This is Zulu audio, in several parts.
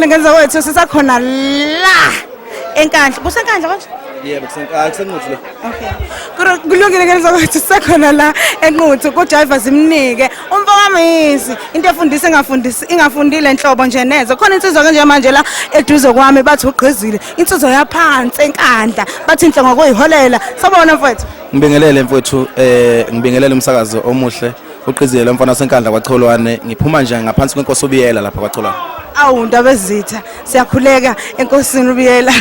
Ngenza wethu sisakhona la eNkandla. KuseNkandla konje? Yebo, kuseNkandla, kuseNquthu lo. Okay. Kulungile ngenza wethu sisakhona la eNquthu kuJiva zimnike. Umfo kaMisi into efundisa engafundisi ingafundile enhlobo nje neze. Khona insizwa ke nje manje la eduze kwami bathi ugqizile. Insizwa yaphansi eNkandla bathi inhle ngokuyiholela. Sabona mfowethu. Ngibingelele mfowethu, ngibingelele umsakazo omuhle. Uqizile lo mfana waseNkandla kwaCholwane. Ngiphuma nje ngaphansi kwenkosi uBiyela lapha kwaCholwane. Awu ndaba ezitha siyakhuleka enkosini uBiyela.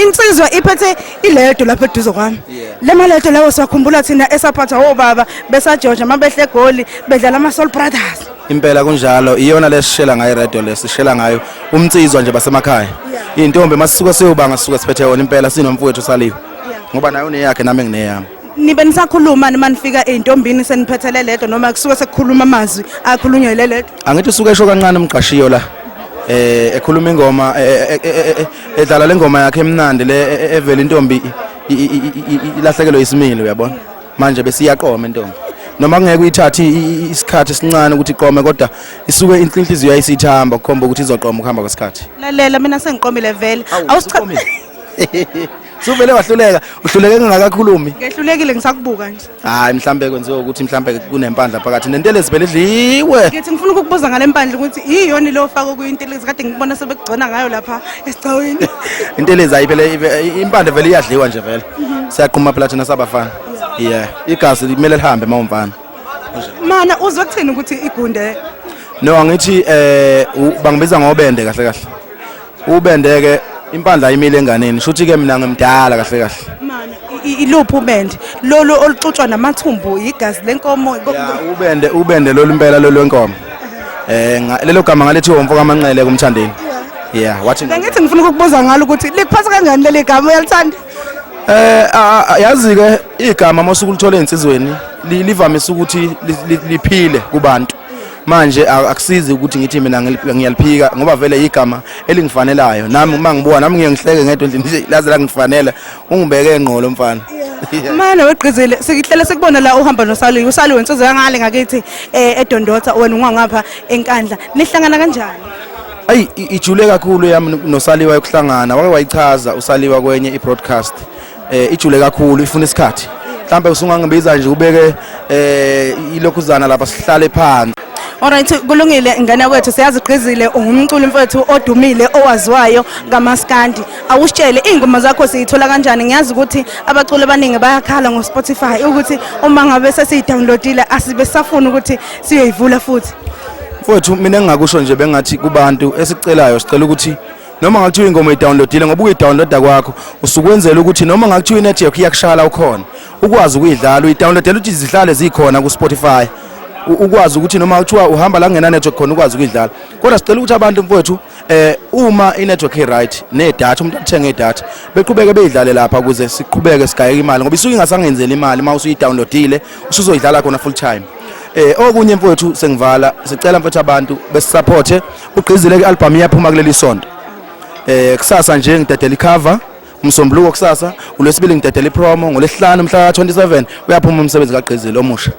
Insizwa iphethe iledo lapha eduze kwami. Le maledo lawo siwakhumbula thina esaphathwa obaba besajoja mabehle eGoli bedlala ama Soul Brothers. Impela kunjalo, iyona lesishela ngayo radio lesishela ngayo umnsizwa nje basemakhaya. Intombi masisuka siyobanga sisuka siphethe yona impela sinomfowethu saliwe. Ngoba naye uneyakhe nami ngineyami. Nibe nisakhuluma nima nifika ey'ntombini seniphethele ledo noma kusuke sekukhuluma amazwi akhulunywa yile ledo? Angithi usuke esho kancane umgqashiyo la. Ekhuluma ingoma edlala le ngoma yakhe emnandi le evela intombi ilahlekelwe isimilo uyabona. Manje besiyaqoma intombi. Noma kungeke uyithathe isikhathi esincane ukuthi iqome kodwa isuke inhliziyo yayisithamba kukhomba ukuthi izoqoma ukuhamba kwesikhathi. Lalela mina sengiqomile vele. Awusiqomile. Suvele wahluleka, uhluleke ngingakakhulumi. Ngehlulekile ngisakubuka nje. Hayi mhlambe kwenziwa ukuthi mhlambe kunempandla phakathi nentelezi phela idliwe. Ngithi ngifuna ukukubuza ngale mpandla ukuthi iyoni lo ofaka kuyintelezi kade ngikubona sebekugcona ngayo lapha esigcawini. Intelezi ayi phela impande vele iyadliwa nje vele. Siyaqhuma phela thina sabafana. Yeah, igazi limele lihambe mawumfana. Mana uzwe kuthini ukuthi igunde? No angithi bangibiza ngobende kahle kahle. Ubende ke impandla ayimile enganeni. Shuthi ke mina ngimdala kahle kahle. Mana iluphi ubende? Lolu oluxutshwa namathumbu igazi lenkomo. Ubende ubende lolu impela lolu lenkomo. Lelo gama ngalethiwa umfo kaManqele kumthandeni. Yeah, wathi Ngithi ngifuna ukukubuza ngalo ukuthi likuphatha kanjani leli gama uyalithanda? Yazi ke igama masuku ulithola ensizweni livamise ukuthi liphile kubantu. Manje akusizi ukuthi ngithi mina ngiyaliphika ngoba vele igama elingifanelayo. Nami uma ngibuka nami ngiye ngihleke ngedwa endlini nje laze langifanela ungibeke engqolo mfana. Mana wegqizile sikihlele sikubona la uhamba noSaliwe. uSaliwe insizwa yangale ngakithi eDondotha wena ungangapha eNkandla. Nihlangana kanjani? Ayi ijule kakhulu yami noSaliwa yokuhlangana. Wake wayichaza uSaliwa kwenye i-broadcast. Ijule kakhulu ifuna isikhathi. Mhlambe usungangibiza nje ubeke ilokhuzana lapha sihlale phansi. Alright kulungile ngane kwethu siyazigqizile ungumculi mfethu odumile owaziwayo kamaskandi. Awusitshele ingoma zakho siyithola kanjani? Ngiyazi ukuthi abaculi abaningi bayakhala ngo Spotify ukuthi uma ngabe sesiyidownloadile asibe safuna ukuthi siyoyivula futhi. Mfowethu mina engingakusho nje bengathi kubantu esicelayo sicela ukuthi noma ngakuthiwa ingoma uyidownloadile ngoba uyidownloada kwakho usukwenzela ukuthi noma ngakuthiwa inetwork iyakushala ukhona ukwazi ukuyidlala uyidownloadela ukuthi zihlale zikhona ku Spotify ukwazi ukuthi noma kuthiwa uhamba la kungena network khona ukwazi ukuyidlala. Kodwa sicela ukuthi abantu mfowethu uma inetwork i right ne data umuntu athenge idatha beqhubeke beyidlale lapha ukuze siqhubeke sigayeke imali ngoba isuke ingasangenzeli imali uma usuyidownloadile usuzoyidlala khona full time. Okunye mfowethu sengivala sicela mfowethu abantu besupporte ugqizile ke album iyaphuma kuleli sonto. Kusasa nje ngidedela icover umsombuluko kusasa uLwesibili ngidedela ipromo ngoLwesihlanu mhla 27 uyaphuma umsebenzi kaGqizile omusha.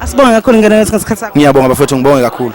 Asibonge kakhulu ngene ngesikhathi sakho. Ngiyabonga bafowethu ngibonge kakhulu.